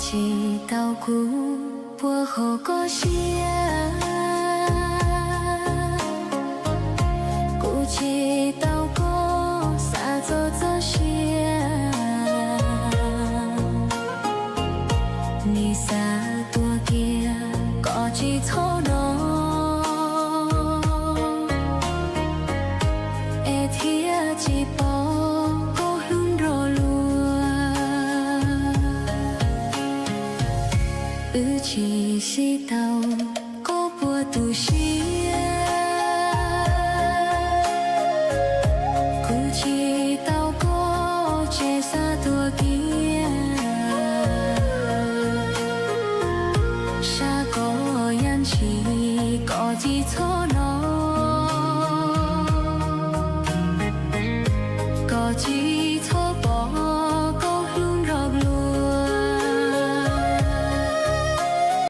Tsis tau kuv puag hauv koj siab, kuv tsis tau koj xav txog txoj sia. Nim xav tuag kiag koj tsis txhob hnov, es thiaj tsis pom koj hlub nrog luag. Wb tsis sib tau koj puag tus